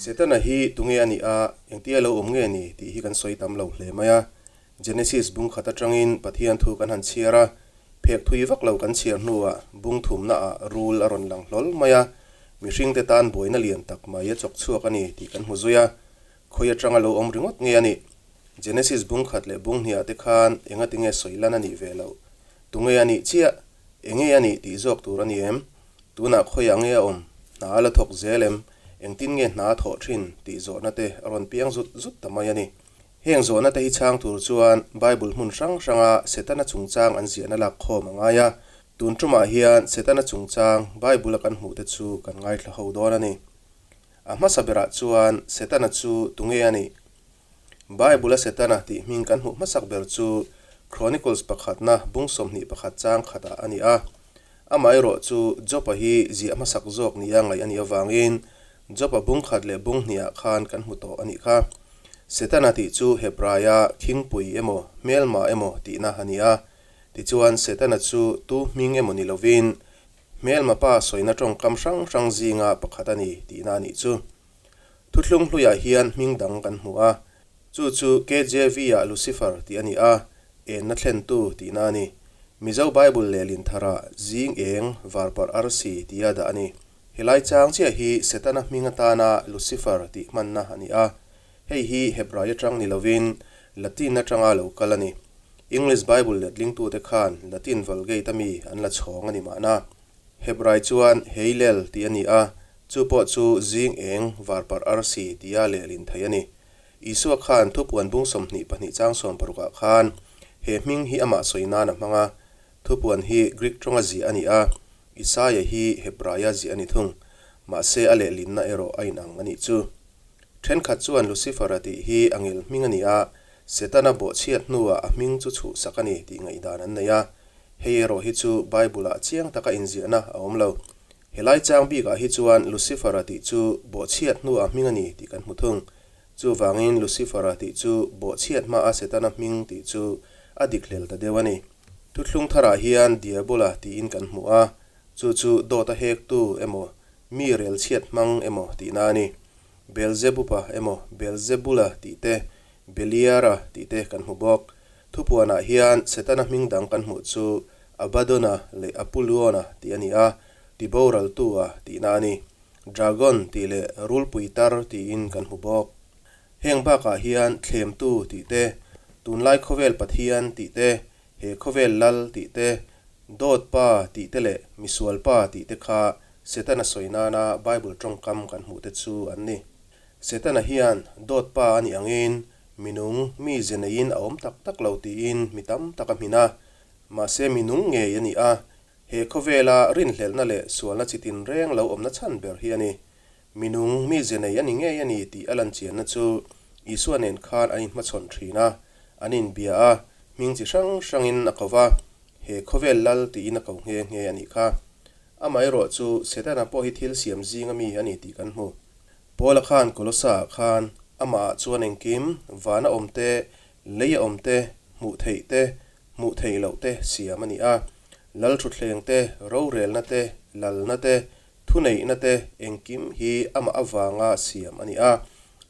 Setana hi tunge a nih a, engtia lo awm nge ni tih hi kan sawi tam lo hle mai a. Genesis bung khat atangin Pathian thu kan han chhiar a, phek thui vak lo kan chhiar hnuah bung thumnaah rul a rawn lang hlawl mai a, mihringte tan buaina lian tak mai a chawk chhuak a ni tih kan hmu zui a. Khawi atanga lo awm ringawt nge a nih? Genesis bung khat leh bung hniah te khan engati nge sawi lan a nih ve loh? Tunge a nih chiah? Enge a nih tih zawk tur a ni em? Tunah khawiah nge a awm? Hna a la thawk zel em? Engtin nge hna a thawh thin? tih zawhna te a rawn piang zut zut ta mai a ni. Heng zawhna te hi chhang tur chuan Bible hmun hrang hranga Setana chungchang an ziahna lak khawm a ngai a. Tun tumah hian Setana chungchang Bible-a kan hmuh te chu kan ngaithla ho dawn a ni. A hmasa berah chuan Setana chu tunge a nih? Bible-a Setana tih hming kan hmuh hmasak ber chu Chronicles pakhatna bung 21 chang khatah a ni a. Amaherawh chu Job-a hi ziah hmasak zawk nia ngaih a nih avangin Job-a bung khat leh bung hnihah khan kan hmu tawh a nih kha. Setana tih chu Hebraia khingpui emaw, hmelma emaw tihna a ni a. Tichuan Setana chu tu hming emaw ni lovin hmelma pa sawina tawngkam hrang hrang zinga pakhat a ni tihna a nih chu. Thuthlung hluiah hian hming dang kan hmu a, chu chu KJV-ah Lucifer tih a ni a, enna thlentu tihna a ni. Mizo Bible lehlin tharah zing eng varparh arsi tia dah a ni. Helai chang chiah hi Setana hming atana Lucifer tih hmanna a ni a, hei hi Hebrai atang ni lovin Latin atanga lo kal a ni. English Bible letlingtute khan Latin Vulgate-a mi an la chhawng a ni mahna. Hebrai chuan Heilel tih a ni a, chu pawh chu zing eng varparh arsi tia lehlin thei a ni. Isua khan thupuan bung 22 chang sawmparukah khan he hming hi amah sawi nan a hmang a, thupuan hi Greek tawnga ziah a ni a, Isaia hi Hebraia ziah a ni thung, mahse a lehlinna erawh a inang a nih chu. Thenkhat chuan Lucifer-a tih hi a ngil hming a ni a, Setana bawhchhiat hnuah a hming chu chhuhsak a ni tih ngaihdan an nei a, Hei erawh hi chu Bible-ah chiang taka inziahna a awm lo. Helai chang bikah hi chuan Lucifer-a tih chu bawhchhiat hnuah hming a ni tih kan hmu thung. Chuvangin Lucifer-a tih chu bawhchhiat hmaa Setana hming tih chu a dik hlel ta deuh a ni. Thuthlung tharah hian Diabola tiin kan hmu a, chu chu dawt a hektu emaw, mi rel chhiat hmang emaw tihna a ni. Beelzebupa emaw Beelzebula tih te, Beliara tih te kan hmu bawk. Thupuanah hian Setana hming dang kan hmuh chu Abaddona leh Apuliona tih a ni a, tiboraltua tihna a ni. Dragon tih leh rulpui tar tiin kan hmu bawk. Heng bakah hian thlemtu tih te, tunlai khawvel pathian tih te, he khawvel lal tih te, dawt pa tih te leh misual pa tih te kha Setana sawi nana Bible tawngkam kan hmuh te chu an ni. Setana hian dawt pa a nih angin Minung mi ze neiin a awm tak tak lo tiin mi tam tak a hmin a, mahse minung ngei a ni a, he khawvela rinhlelhna leh sualna chi tinreng lo awmna chhan ber hi a ni. Minung mi ze nei a ni ngei a ni tih a lanchianna chu Isua nen khan an inhmachhawn thin a, an inbia a, hming chi hrang hrangin a ko va, he khawvel lal tiin a ko nghe nghe a nih kha. Amaherawh chu Setana pawh hi thil siam zinga mi a ni tih kan hmu. Paula khan Kolosa-ah khan amahah chuan engkim, vana awm te, leia awm te, hmuh theih te, hmuh theih loh te siam a ni a. Lal thutthleng te, rorelna te, lalna te, thuneihna te, engkim hi amah avanga siam a ni a,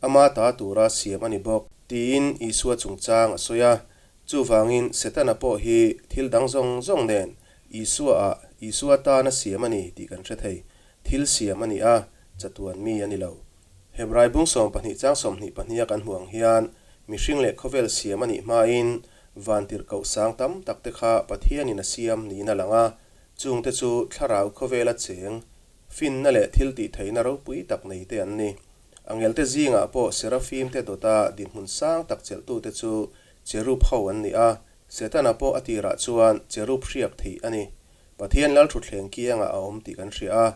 ama ta tura siam a ni bawk, tiin Isua chungchang a sawi a. Chuvangin Setana pawh hi thil dang zawng zawng nen Isua-ah, Isua tana siam a ni tih kan hre thei. Thil siam a ni a, chatuan mi a ni lo. Hebrai bung 12 chang 22 a kan hmuh ang hian mihring leh khawvel siam a nih hmain vantirhkoh sang tam tak te kha Pathianin a siam niin a lang a, chungte chu thlarau khawvela cheng, finna leh thil tih theihna ropui tak nei te an ni. Angelte zingah pawh Serafim te dawta dinhmun sang tak chelhtute chu Cherub ho an ni a, Setana pawh a tirah chuan Cherub hriak theih a ni. Pathian lal thutthleng kiangah a awm tih kan hria a,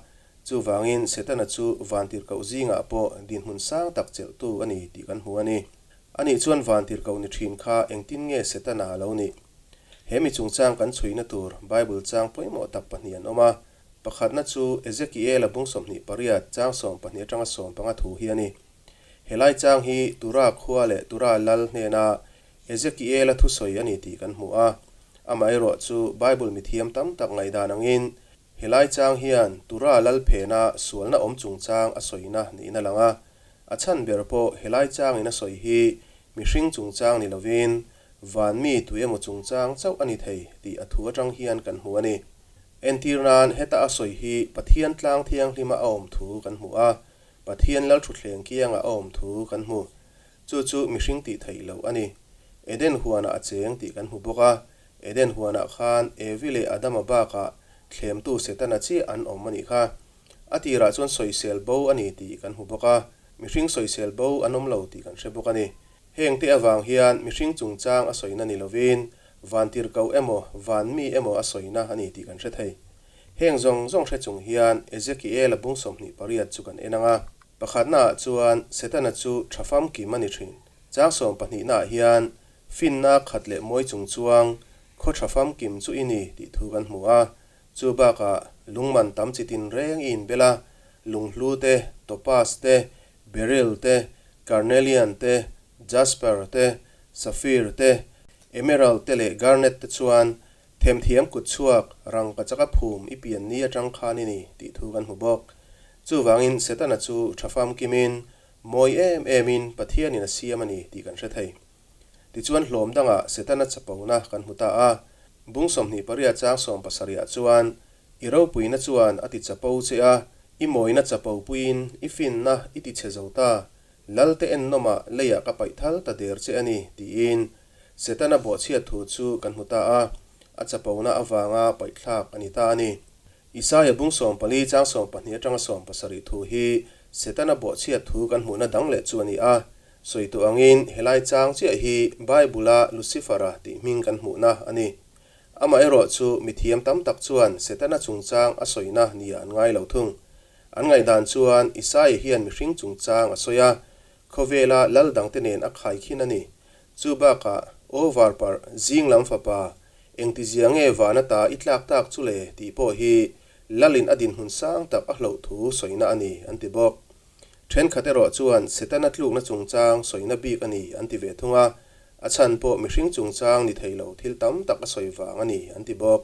chuvangin Setana chu vantirhkoh zingah pawh dinhmun sang tak chelhtu a ni tih kan hmu a ni. Ani chuan vantirhkoh ni thin kha engtin nge Setana a lo nih? He mi chungchang kan chhuihna tur Bible chang pawimawh tak pahnih an awm a, pakhatna chu Ezekiel-a bung 28 chang 12 atanga 15 thu hi a ni. Helai chang hi Tura khua leh Tura lal hnena Ezekiel-a thusawi a ni tih kan hmu a, amaherawh chu Bible mithiam tam tak ngaihdan angin helai chang hian Tura lal phena sualna awm chungchang a sawina niin a lang a. A chhan ber pawh helai changin a sawi hi mihring chungchang ni lovin van mi tu emaw chungchang chauh a ni thei tih a thu atang hian kan hmu a ni. Entir nan heta a sawi hi Pathian tlang thianghlima a awm thu kan hmu a, Pathian Lalthutthleng kianga a awm thu kan hmu. Chu chu mihring tih theih loh a ni. Eden huanah a cheng tih kan hmu bawk a, Eden huanah khan Evi leh Adama bakah thlemtu Setana chiah an awm a nih kha. A tirah chuan sawisel bo a ni tih kan hmu bawk a, mihring sawisel bo an awm lo tih kan hre bawk a ni. Heng te avang hian mihring chungchang a sawina ni lovin vantirhkoh emaw van mi emaw a sawina a ni tih kan hre thei. Heng zawng zawng hre chung hian Ezekiel-a bung 28 chu kan en ang a. Pakhatnaah chuan Setana chu tha famkim a ni thin. Chang sawmpahnihnaah hian finna khat leh mawi chung chuang khaw tha famkim chu i ni tih thu kan hmu a. Chu bakah lungman tam chi tinreng i inbel a, lunghlu te, topaz te, beryl te, carnelian te, jasper te, sapphire te, emerald te leh garnet te chuan Themthiam kut chhuak rangkachaka phum i pian ni atang khan i ni tih thu kan hmu bawk. Chuvangin Setana chu tha famkimin, mawi em emin Pathianin a siam a ni tih kan hre thei. Tichuan hlawm dangah Setana chapona kan hmu ta a. Bung 28 chang 70 ah chuan, I ropuina chuan a ti chapo che a, i mawina chapo puiin i finna i ti chhe zo ta, Lalte ennawmah leiah ka paih thal ta der che a ni, tiin Setana bawhchhiat thu chu kan hmu ta a, a chapona avanga paihthlak a ni ta a ni. Isaia bung 14 chang 12 atanga 17 thu hi Setana bawhchhiat thu kan hmuhna dang leh chu a ni a. Sawi tawh angin helai chang chiah hi Bible-a Lucifer-a tih hming kan hmuhna a ni. Amaherawh chu mithiam tam tak chuan Setana chungchang a sawina nia an ngai lo thung. An ngaihdan chuan Isaia hian mihring chungchang a sawi a, khawvela lal dangte nen a khaikhin a ni. Chu bakah, Aw varparh, zing lam fapa, engtizia nge van ata i tlak tak chu le tih pawh hi lalin a dinhmun sang tak a hloh thu sawina a ni, an ti bawk. Thenkhat erawh chuan Setana tlukna chungchang sawina bik a ni, an ti ve thung a, a chhan pawh mihring chungchang ni thei lo thil tam tak a sawi vang a ni, an ti bawk.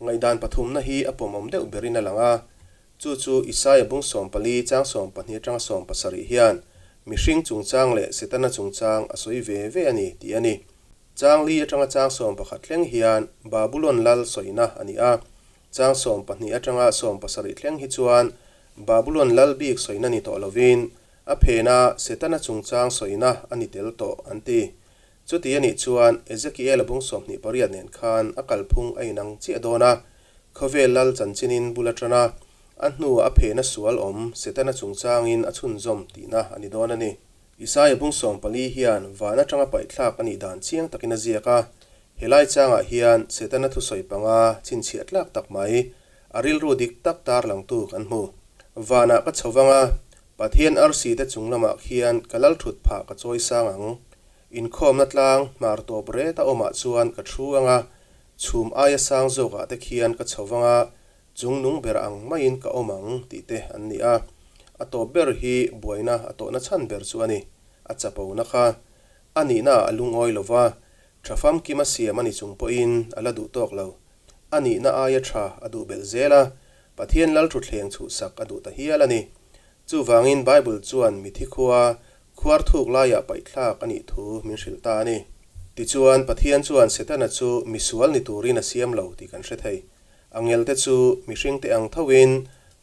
Ngaihdan pathumna hi a pawmawm deuh berin a lang a, chu chu Isaia bung 14 chang 12 atanga 17 hian mihring chungchang leh Setana chungchang a sawi ve ve a ni tih a ni. Chang li atanga chang 11 thleng hian Babulon lal sawina a ni a, chang 12 atanga 17 thleng hi chuan Babulon lal bik sawina ni tawh lovin a phena Setana chungchang sawina a ni tel tawh an ti. Chuti a nih chuan Ezekiel-a bung 28 nen khan a kalphung a inang chiah dawn a, khawvel lal chanchinin bul a tan a, a hnuah a phena sual awm Setana chungchangin a chhunzawm tihna a ni dawn a ni. Isaia bung 14 hian van atanga paihthlak a nih dan chiang takin a ziak a, helai changah hian Setana thusawi panga chhinchhiah tlak tak mai, a rilru dik tak tarlangtu kan hmu. Vanah ka chho vang a, Pathian arsi te chung lamah khian ka lal thut phah ka chawi sang ang. Inkhawmna tlang hmar tawp ret a awmah chuan ka thu ang a, chhum aia sang zawkah te khian ka chho vang a, chung nung ber ang maiin ka awm ang tih te an ni a. A tawp ber hi buaina a tawhna chhan ber chu a ni. A chapona kha a nihnaah a lungawi lo va, tha famkim a siam a ni chung pawhin a la duh tawk lo. A nihna aia tha a duh belh zel a, Pathian Lalthutthleng chhuhsak a duh ta hial a ni. Chuvangin Bible chuan mithi khua Khuar thuk laiah paihthlak a nih thu min hrilh ta a ni. Tichuan, Pathian chuan Setana chu misual ni turin a siam lo tih kan hre thei. A ngelte chu mihringte ang thoin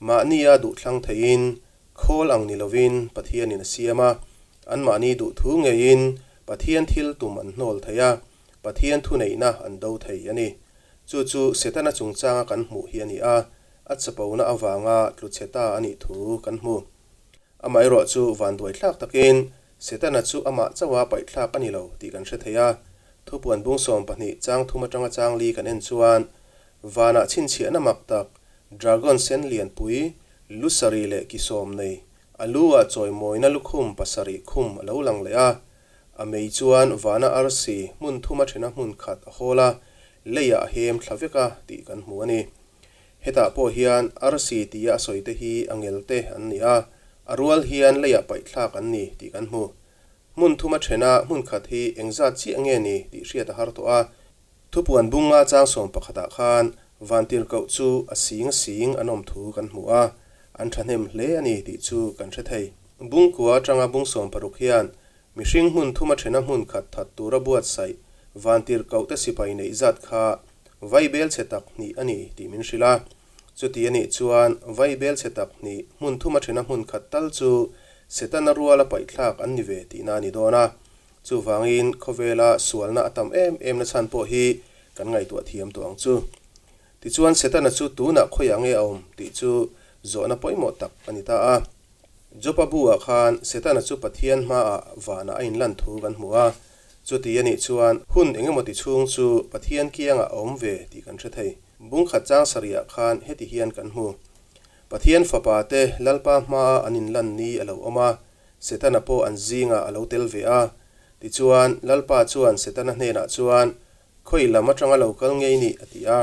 mahnia duhthlang theiin, khawl ang ni lovin Pathianin a siam a. Anmahni duh thu ngeiin Pathian thil tum an hnawl thei a, Pathian thuneihna an do thei a ni. Chu chu Setana chungchanga kan hmuh hi a ni a, a chapona avanga tlu chhe ta a nih thu kan hmu. Amaherawh chu vanduaithlak takin Setana chu amah chauha paihthlak a ni lo tih kan hre thei a. Thupuan bung 12 chang thum atanga chang li kan en chuan vanah chhinchhiahna mak tak dragon sen lianpui lu sarih leh ki sawm nei a lu ah chawimawina lukhum pasarih khum a lo lang leh a. A mei chuan vana arsi hmun thum a thena hmun khat a hawl a, leiah a hem thla vek a tih kan hmu a ni. Hetah pawh hian arsi tia a sawite hi a ngelte an ni a, a rual hian leiah paihthlak an ni tih kan hmu. Hmun thuma thena hmun khat hi engzat chiah nge ni tih hriat a har tawh a. Thupuan bunga chang 11 ah khan vantirhkoh chu a sing a sing an awm thu kan hmu a, an thahnem hle a ni tih chu kan hre thei. Bung kua atanga bung 60 hian mihring hmun thuma thena hmun khat that tura buatsaih vantirhkohte sipai neih zat kha vaibel chhe tak hnih a ni tih min hrilh a. Chuti a nih chuan vaibel chhe tak hnih hmun thuma thena hmun khat tal chu Setana ruala paihthlak an ni ve tihna a ni dawn a. Chuvangin khawvela sualna a tam em em na chhan pawh hi kan ngaihtuah thiam tawh ang chu. Tichuan Setana chu tunah khawiah nge a awm tih chu zawhna pawimawh tak a ni ta a. Jopa bu-ah khan Setana chu Pathian hmaah vanah a inlan thu kan hmu a. Chuti a nih chuan hun engemaw ti chhung chu Pathian kiangah a awm ve tih kan hre thei. Bung khat chang sarihah khan heti hian kan hmu. Pathian fapa te Lalpa hmaah an inlan ni a lo awm a, Setana pawh an zingah a lo tel ve a. Tichuan Lalpa chuan Setana hnenah chuan, Khawi lam atanga lo kal ngei nih? a ti a.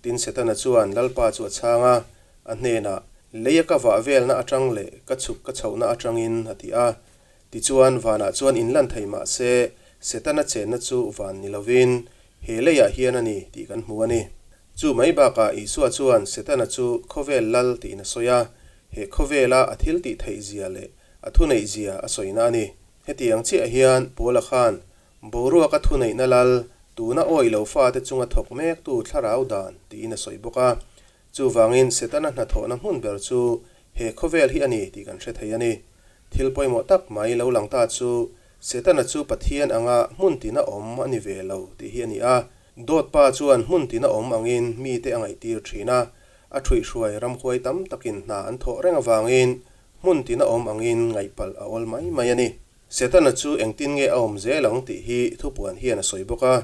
Tin Setana chuan Lalpa chu a chhang a, a hnenah, Leia ka vah velna atang leh ka chhuk ka chhohna atangin, a ti a. Tichuan vanah chuan inlan thei mah se, Setana chenna chu van ni lovin he leiah hian a ni tih kan hmu a ni. Chu mai bakah Isua chuan Setana chu khawvel lal tiin a sawi a, he khawvela a thil tih theih zia leh a thuneih zia a sawina a ni. Hetiang chiah hian Paula khan Boruaka thuneihna lal, tuna awih lo fate chunga thawk mektu thlarau dan tiin a sawi bawk a. Chuvangin Setana hnathawhna hmun ber chu he khawvel hi a ni tih kan hre thei a ni. Thil pawimawh tak mai lo lang ta chu Setana chu Pathian anga hmun tina awm a ni ve lo tih hi a ni a. Dawt pa chuan hmun tina awm angin mite a ngaihtir thin a, a ṭhuihhruai ramhuai tam takin hna an thawh reng avangin hmun tina awm angin ngaihpalh a awl mai mai a ni. Setana chu engtin nge a awm zel ang tih hi thupuan hian a sawi bawk a.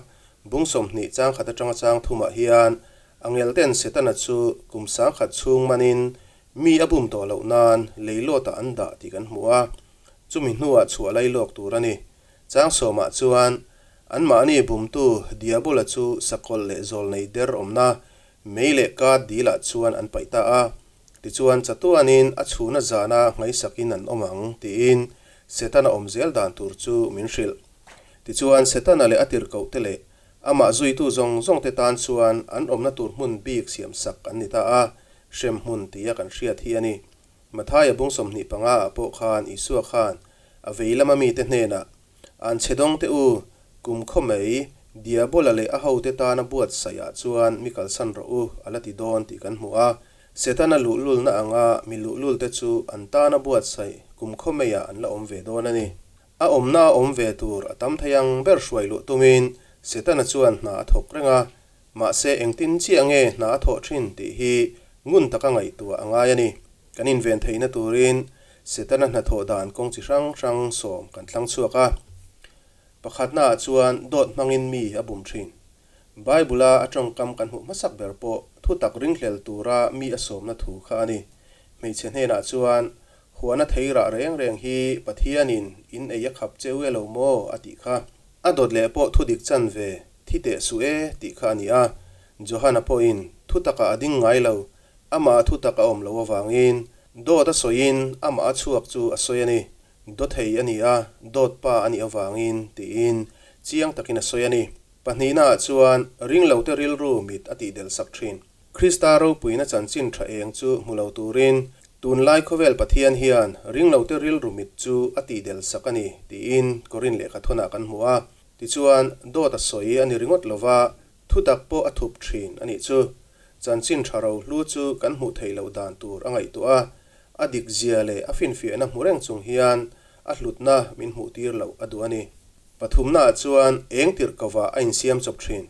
Bung 20 chang khat atanga chang thumah hian a ngelten Setana chu kum 1000 chhung manin mi a bum tawh loh nan leilawtah an dah tih kan hmu a, chumi hnuah chhuah lailawk tur a ni. Chang sawmah chuan anmahni bumtu Diabola chu sakawlh leh zawlnei der awmna mei leh kat dilah chuan an paih ta a. Tichuan, chatuanin a chhuna zana ngaihsakin an awm ang, tiin Setana awm zel dan tur chu min hrilh. Tichuan, Setana leh a tirhkohte leh amah zuitu zawng zawngte tan chuan an awmna tur hmun bik siamsak an ni ta a, hremhmun tia kan hriat hi a ni. Mathaia bung 25 ah pawh khan Isua khan a vei lama mite hnenah, An chhe dawng teh u, kum khaw mai, Diabola leh a hote tana buatsaih ah chuan mi kalsan rawh u, a la ti dawn tih kan hmu a. Setana luhlulna anga mi luhlulte chu an tana buatsaih kum khaw maiah an la awm ve dawn a ni. A awmna a awm ve tur a tam thei ang ber hruai luh tumin Setana chuan hna a thawk reng a, mahse engtin chiah nge hna a thawh thin tih hi ngun taka ngaihtuah a ngai a ni. Kan inven theihna turin Setana hnathawh dan kawng chi hrang hrang sawm kan thlang chhuak a. Pakhatnaah chuan dawt hmangin mi a bum thin. Bible-a a tawngkam kan hmuh hmasak ber pawh thutak ringhlel tura mi a sawmna thu kha a ni. Hmeichhe hnenah chuan, Huana thei rah reng reng hi Pathianin in ei a khap cheu e lo maw? a tih kha. A dawt leh pawh thudik chan ve thi teh suh e tih kha a ni a. Johana pawhin thutakah a ding ngai lo Amah thutak a awm loh avangin dawt a sawiin amah a chhuak chu a sawi a ni. Dawthei a ni a, dawt pa a nih avangin tiin chiang takin a sawi a ni. Pahnihnaah chuan ringlote rilru mit a tihdelh sak thin. Krista ropuina chanchin tha eng chu hmu lo turin tunlai khawvel Pathian hian ringlote rilru mit chu a tihdelh sak a ni tiin Korin lehkhathawnah kan hmu a. Tichuan dawt a sawi a ni ringawt lova Thutak pawh a thup thin a nih chu. Chanchin tha ro hlu chu kan hmuh theih loh dan tur a ngaihtuah a, a dik zia leh a finfiahna hmu reng chung hian a hlutna min hmuh tir loh a duh a ni. Pathumnaah chuan eng tirhkohah a insiam chawp thin.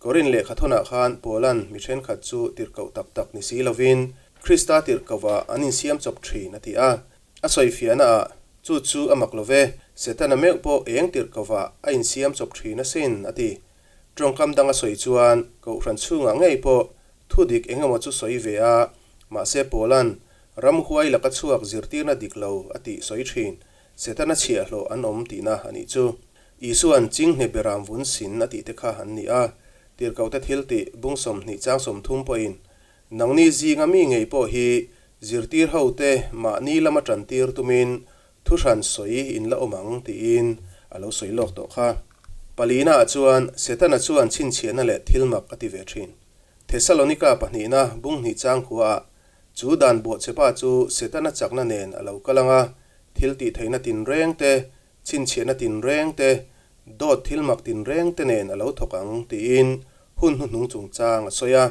Korin lehkhathawnah khan Paula'n mi thenkhat chu tirhkoh tak tak ni si lovin Krista tirhkohah an insiam chawp thin a ti a. A sawifiahnaah, Chu chu a mak lo ve, Setana meuh pawh eng tirhkohah a insiam chawp thin asin, a ti. Tawngkam dang a sawi chuan Kohhran chhungah ngei pawh thu dik eng emaw chu sawi ve a, mahse Paula'n ramhuai laka chhuak zirtirna dik lo a tih sawi thin, Setana chhiahhlawh an awm tihna a nih chu. Isua'n chinghne beram vun sin a tih te kha an ni a, tirhkohte thil tih bung 20 chang 30 pawhin nangni zinga mi ngei pawh hi zirtir hote mahni lama tantir tumin Thu hran sawi in la awm ang tiin a lo sawi lawk tawh kha. Palina ah chuan Setana chuan chhinchhiahna leh thil mak a ti ve thin. Thesalonika pahnihna bung hnih chang khua ah chu dan buahchepa chu Setana chakna nen a lo kal ang a, Thiltihtheihna tinreng te, chhinchhiahna tinreng te, dawt thilmak tinreng te nen a lo thawk ang tiin hun hnuhnung chungchang a sawi a.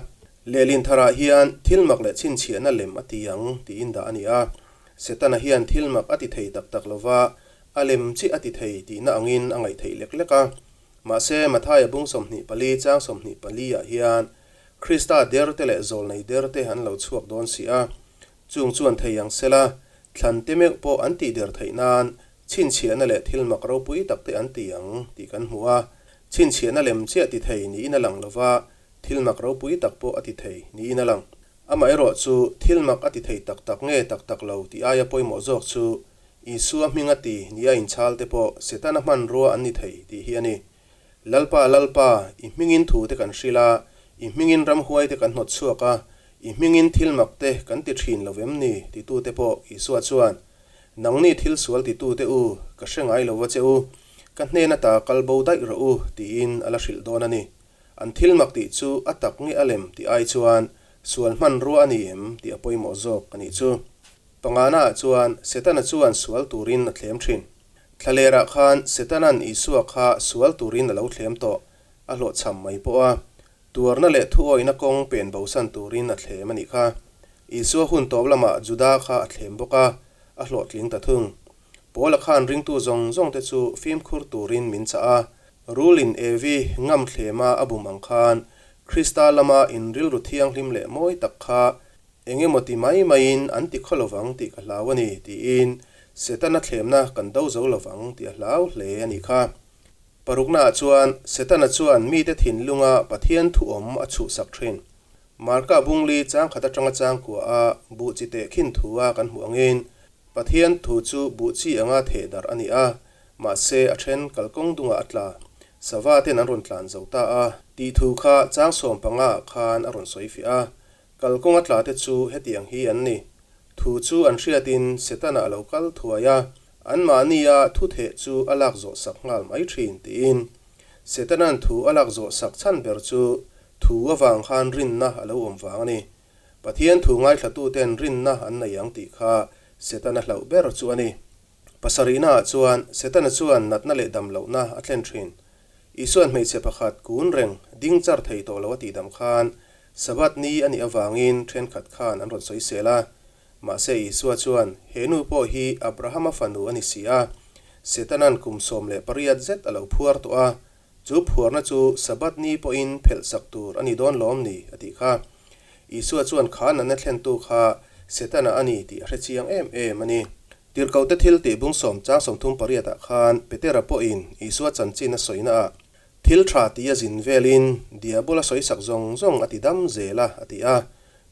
Lehlin tharah hian thilmak leh chhinchhiahna lem a ti ang tiin dah a ni a. Setana hian thilmak a ti thei tak tak lova, a lem chiah a ti thei tihna angin a ngaih theih lek lek a. Mahse, Mathaia bung 24 chang 24 ah hian Krista derte leh zawlnei derte an lo chhuak dawn si a. Chung chuan thei ang sela, thlan te meuh pawh an tih der theih nan chhinchhiahna leh thil mak ropui tak te an ti ang tih kan hmu a. Chhinchhiahna lem chiah ti thei niin a lang lova, thil mak ropui tak pawh a ti thei niin a lang. Amaherawh chu thil mak a ti thei tak tak nge tak tak lo tih aia pawimawh zawk chu Isua hming a ti nia inchhal te pawh Setana hmanrua an ni thei tih hi a ni. Lalpa, Lalpa, i hmingin thu te kan hrilh a, i hmingin ramhuai te kan hnawt chhuak a, i hmingin thil mak te kan ti thin lo vem ni? titute pawh Isua chuan, Nangni thil sual titute u, ka hre ngai lo va che u, ka hnen ata kal bo daih rawh u, tiin a la hrilh dawn a ni. An thil mak tih chu a tak nge a lem tih ai chuan sual hmanrua a ni em tih a pawimawh zawk a nih chu. Pangana ah chuan Setana chuan sual turin a thlem thin. Thlalerah khan Setana'n Isua kha sual turin a lo thlem tawh, a hlawhchham mai pawh a. Tuarna leh thuawihna kawng pen bosan turin a thlem a nih kha. Isua hun tawp lamah Juda kha a thlem bawk a, a hlawhtling ta thung. Paula khan ringtu zawng zawng te chu fimkhur turin min chah a, Rulin Evi ngam thlema a bum ang khan Krista lama inrilru thianghlim leh mawi tak kha Eng emaw ti mai maiin an ti khaw lovang tih ka hlau a ni, tiin Setana thlemna kan do zo lovang tih a hlau hle a nih kha. Paruknaah chuan Setana chuan mite thinlunga Pathian thuawm a chhuhsak thin. Marka bungli changkhat atanga changkua a buh chi teh khin thu a kan hmuh angin Pathian thu chu buh chi anga theh darh a ni a, mahse a then kalkawng dungah a tla. Sava ten an rawn tlan zo ta a tih thu kha chang sawm panga ah khan a rawn sawi fiah a. Kalkawnga tla te chu hetiang hi an ni. Thu chu an hriatin Setana a lo kal thuai a, anmahnia thu theh chu a lak zawh sak nghal mai thin tiin. Setana'n thu a lak zawh sak chhan ber chu thu avang khan rinna a lo awm vang a ni. Pathian thu ngaithlatuten rinna an nei ang tih kha Setana hlauh ber chu a ni. Pasarihnaah chuan Setana chuan natna leh dam lohna a thlen thin. Isua'n hmeichhe pakhat kun reng ding char thei tawh lo a tihdam khan Sabbath ni a nih avangin thenkhat khan an rawn sawisel a. Mahse Isua chuan, He nu pawh hi Abrahama fanu a ni si a, Setana'n kum 18 zet a lo phuar tawh a, chu phuarna chu Sabbath ni pawhin phelh sak tur a ni dawn lawm ni? a tih kha. Isua chuan kha natna thlentu kha Setana a ni tih a hre chiang em em a ni. Tirhkohte thil tih bung sawm chang 38 ah khan Petera pawhin Isua chanchin a sawina ah Thil tha tih a zin velin Diabola sawisak zawng zawng a ti dam zel a, a ti a.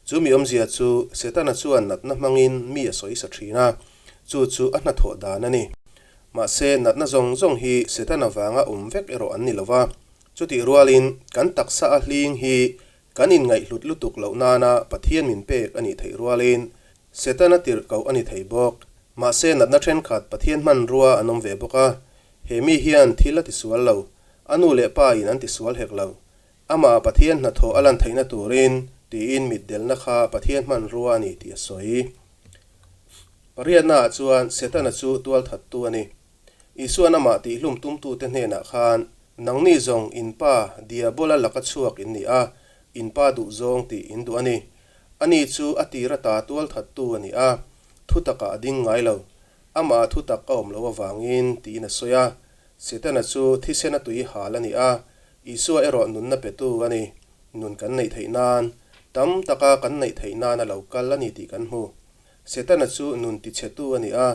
Chu mi awmzia chu Setana chuan natna hmangin mi a sawisa thin a, chu chu a hnathawh dan a ni. Mahse, natna zawng zawng hi Setana vanga awm vek erawh an ni lo va. Chutih rualin kan taksa a hling hi kan inngaihhlut lutuk loh nana Pathian min pek a nih theih rualin Setana tirh koh a ni thei bawk. Mahse, natna thenkhat Pathian hmanrua an awm ve bawk a, He mi hian thil a tisual lo, a nu leh pa in an tisual hek lo. Amah Pathian hnathawh a lan theihna turin tiin mitdelna kha Pathian hmanrua a ni tih a sawi. Pariatnaah chuan Setana chu tualthattu a ni. Isua'n amah tihhlum tumtute hnenah khan, Nangni zawng in pa Diabola laka chhuak in ni a, in pa duhzawng tih in duh a ni. Ani chu a tir ata tualthattu a ni a, thutakah a ding ngai lo. Amah thutak a awm loh avangin tiin a sawi a. Setana chu thisen a tui hal a ni a, Isua erawh nunna petu a ni. Nun kan neih theih nan, tam taka kan neih theih nan a lo kal a ni tih kan hmu. Setana chu nun tichhetu a ni a,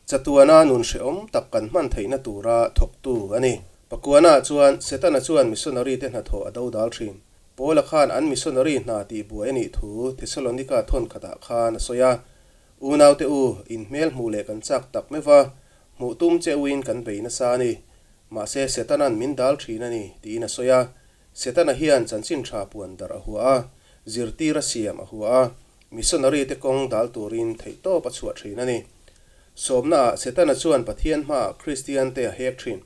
chatuana nun hrehawm tak kan hman theihna tura thawktu a ni. Pakuana chuan Setana chuan missionary te hnathawh a dodal thin. Paula khan an missionary hna tihbuai a nih thu Thesalonika thawnkhatah khan a sawi a. Unaute u, in hmel hmuh leh kan chak tak meuh va, hmuh tum che uin kan bei nasa a ni. Mahse, Setana'n min dal thin a ni, tiin a sawi a. Setana hian chanchin tha puan darh a hua a, zirtir a siam a hua a, missionary te kawng dal turin theihtawp a chhuah thin a ni. Sawmnaah Setana chuan Pathian hmaah Kristian te a hek thin.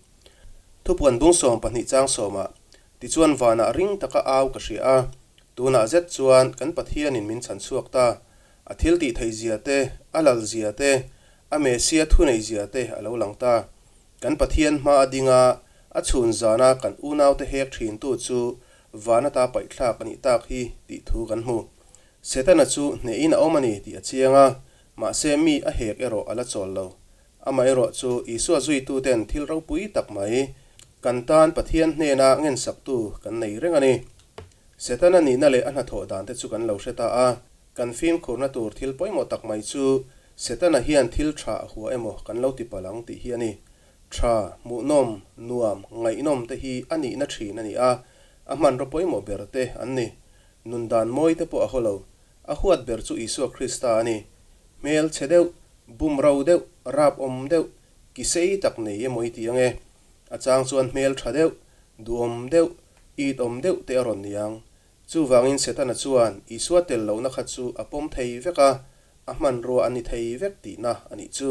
Thupuan bung 12 chang sawmah, Tichuan vanah ring taka au ka hria a, tunah zet chuan kan Pathianin min chhan chhuak ta, A thil tih theih zia te, a lal zia te, A Messia thuneihzia te a lo lang ta. Kan Pathian hma a ding a, a chhun zana kan unaute hek thintu chu van ata paihthlak a nih tak hi tih thu kan hmu. Setana chu hnehin a awm a ni tih a chiang a, mahse mi a hek erawh a la chawl lo. Amaherawh chu Isua zuituten thil ropui tak mai kan tan Pathian hnena ngensaktu kan nei reng a ni. Setana nihna leh a hnathawh dante chu kan lo hre ta a, kan fimkhurna tur thil pawimawh tak mai chu Setana hian thil tha a hua emaw kan lo ti palh ang tih hi a ni. Tha, hmuhnawm, nuam, ngaihnawm te hi a nihna thin a ni a, a hmanraw pawimawh ber te an ni. Nun dan mawi te pawh a haw lo. A huat ber chu Isua Krista a ni. Hmel chhe deuh, bum ro deuh, rap awm deuh, ki sei tak nei emaw i ti ang e. A chang chuan hmel tha deuh, duhawm deuh, it awm deuh te a rawn ni ang. Chuvangin Setana chuan Isua tel lohna kha chu a pawm thei vek a, a hmanrua a ni thei vek tihna a nih chu.